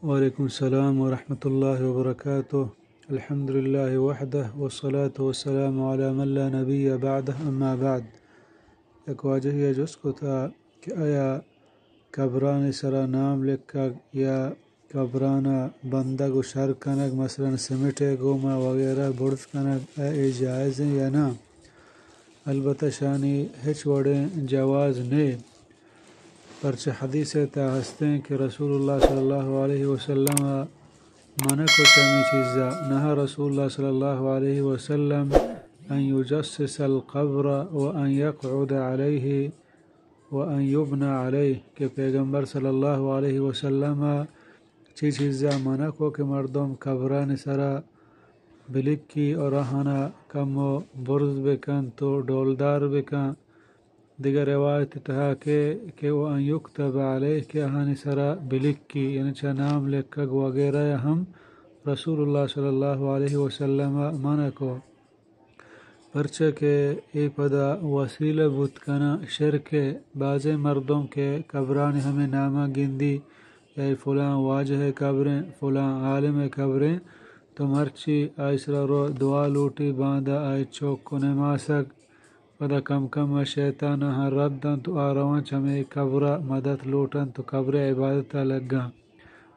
وعلیکم السلام ورحمۃ اللہ وبرکاتہ۔ الحمدللہ وحدہ والصلاة والسلام علی من لا نبی بعدہ، اما بعد۔ یک واجہی ءَ جست کتا کہ آیا قبرانی سرا نام لکھگ یا قبرانا بندگ و شر کنگ، مثلاً سیمنٹ ءِ گوما وغیرہ برز کنگ، آیا اے جائز ایں یا نہ؟ البتہ شانی ہچ وڑیں جواز نے، پرچہ حدیث ءِ تہا ہستیں کہ رسول اللہ صلی اللہ علیہ وسلم ءَ منع کت ہمے چیزا۔ نہا رسول اللہ صلی اللہ علیہ وسلم ان یجصص القبر و ان یقعد علیہ و ان یبنى علیہ، کہ پیغمبر صلی اللہ علیہ وسلم ءَ چی چیزا منع کو کہ مردم قبرانی سرا بلکی اور آہانا کمو برز بکنت و ڈولدار بکنت۔ دگہ روایت تہا کہ، کہ و ان یکتب علیہ، کہ آہانی سرا بلکی، یعنی چہ نام لکھگ وغیرہ ہم رسول اللہ صلی اللہ علیہ وسلم ءَ منع کو۔ پرچہ کہ اے پدا وسیلہ بوت کناں شرک ءِ۔ بازیں مردم کہ قبرانی ہمے ناماں گندی، یا اے فلاں واجہ ءِ قبریں، فلاں عالم ءِ قبریں، تو مرچی آئی سرا رو دعا لوٹی، باندا آئی چوک و نماسگ، پدا کم کم ءَ شیطان آہاں رد دنت و آ رواں چہ ہمے قبر ءَ مدد لوٹنت و قبر ءِ عبادت ءَ لگاں۔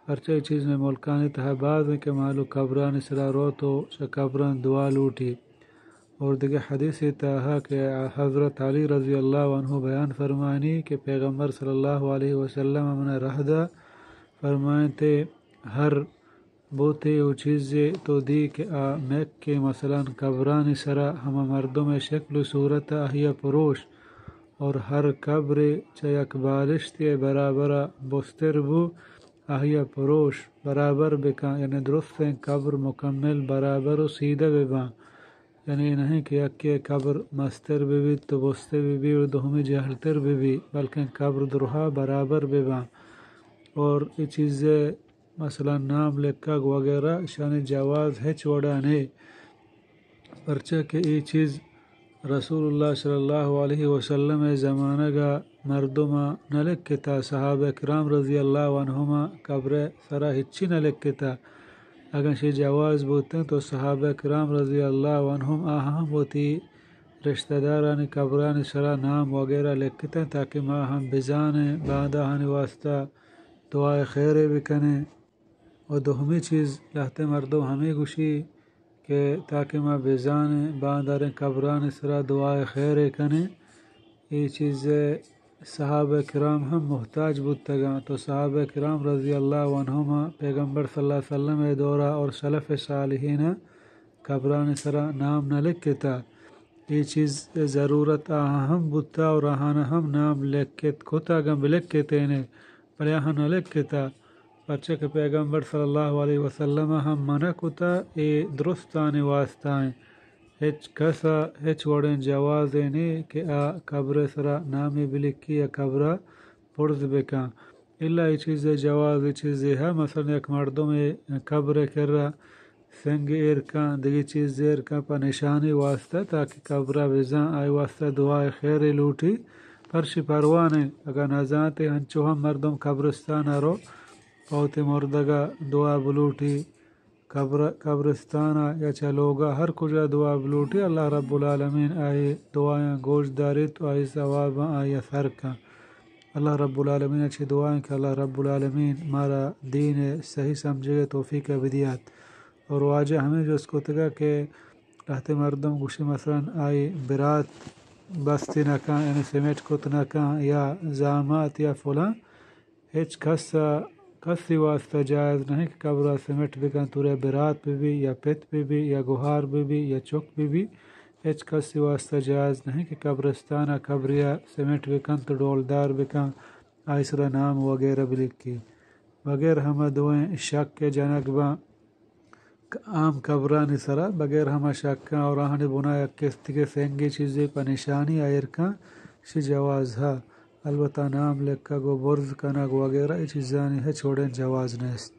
پرچہ اے چیز مئے ملکانی تہا باز ایں کہ مہلوک قبرانی سرا روت و چہ قبراں دعا لوٹی۔ اور دگہ حدیثے تہا کہ حضرت علی رضی اللہ عنہ بیان فرمائنی کہ پیغمبر صلی اللہ علیہ وسلم ءَ منا رہ دا، فرمائنتے، ہر بوتے و چیزے تو دی کہ آ مکیں، مثلاً قبرانی سرا ہما مردم ءِ شکل و صورت ءَ آہی ءَ پروش، اور ہر قبرے چہ یک بالشتے ءِ برابر ءَ بستر بو، آہی ءَ پروش، برابر بکن، یعنی درستیں قبر مکمل برابر و سیدھا بباں۔ یعنی اے نہ ایں کہ یکے ءِ قبر مستر بہ بیت تو بستے بہ بی و دومی جہلتر بہ بی، بلکیں قبر درہا برابر بباں۔ اور اے چیزے مثلاً نام لکھگ وغیرہ، اشانی جواز ہچ وڑا نے، پرچہ کہ اے چیز رسول اللہ صلی اللہ علیہ وسلم ءِ زمانگ ءَ مردماں نہ لکھتا۔ صحابہ کرام رضی اللہ عنہم ءَ قبر ءِ سرا ہچی نہ لکھتا۔ اگاں شی جواز بوتیں تو صحابہ کرام رضی اللہ عنہم آہاں ہم وتی رشتہ دارانی قبرانی سرا نام وغیرہ لکھتیں تاکہ ما ہم بزانیں، باندا آہانی واسطہ دعائے خیرے بکنیں۔ و دومی چیز، لہتے مردم ہمے گوشی کہ تاکہ ما بزانیں، بانداریں قبرانی سرا دعائے خیرے کنیں۔ اے چیز ءَ صحابہ کرام ہم محتاج بوتگاں، تو صحابہ کرام رضی اللہ عنہم ءَ پیغمبر صلی اللہ علیہ وسلم ءِ دورا اور سلف صالحین ءَ قبرانی سرا نام نہ لکھتا۔ اے چیز ءِ ضرورت آہاں ہم بوتا اور آہاں ہم نام لکھت کتا، اگاں بلکھتینے، بلے آہاں نہ لکھتا۔ پرچہ کہ پیغمبر صلی اللہ علیہ وسلم ءَ ہم منع کتا، اے درستانی واسطہ ایں۔ ہچ کس ءَ ہچ وڑیں جوازے نے کہ آ قبر ءِ سرا نامے بلکی یا قبر ءَ پرز بکن۔ الا اے چیز ءِ جواز اے چیزے ہا، مثلاً یک مردمے قبر ءِ کرا سنگ ایر کن، دگہ چیز ایر کن پہ نشانی واسطہ، تاکہ قبر ءَ بزان، آئی واسطہ دعائے خیرے لوٹی، پرشی پرواہ نے۔ اگاں نزانتے، انچو ہم مردم قبرستان ءَ رو، پہ وتی مردگ ءَ دعا بلوٹی، قبر، قبرستان ءَ یا چہ لوگ ءَ ہر کجا دعا بلوٹی، اللہ رب العالمین آئی دعایاں گوش داریت و آئی ثواباں آئی ءَ سر کن۔ اللہ رب العالمین ءَ چہ دعا ایں کہ اللہ رب العالمین مارا دین ءِ صحیح سمجھگ ءِ توفیق ءَ بدیات۔ اور واجہ ہمے جست کتگ کہ لہتے مردم گوشی مثلاً آئی برات بستی نہ کن، یعنی سیمنٹ کت نہ کن، یا زامات یا فلاں، ہچ کس ءَ، کسی واسطہ جائز نہ ایں کہ قبر ءَ سیمنٹ بکن، تورے برات بہ بی یا پت بہ بی یا گہار بہ بی یا چک بہ بی، ہچ کسی واسطہ جائز نہ ایں کہ قبرستان ءَ قبرے ءَ سیمنٹ بکن تو ڈولدار بکن، آئی سرا نام وغیرہ بلکی۔ بغیر ہما دوئیں شک ءِ جنگ باں، عام قبرانی سرا بغیر ہما شکاں اور آہانی بنا یک کستگے سنگے چیزے پہ نشانی ایر کن، شی جواز ہا۔ البتہ نام لکھگ و برز کنگ وغیرہ اے چیزانی ہچ وڑیں جواز نیست۔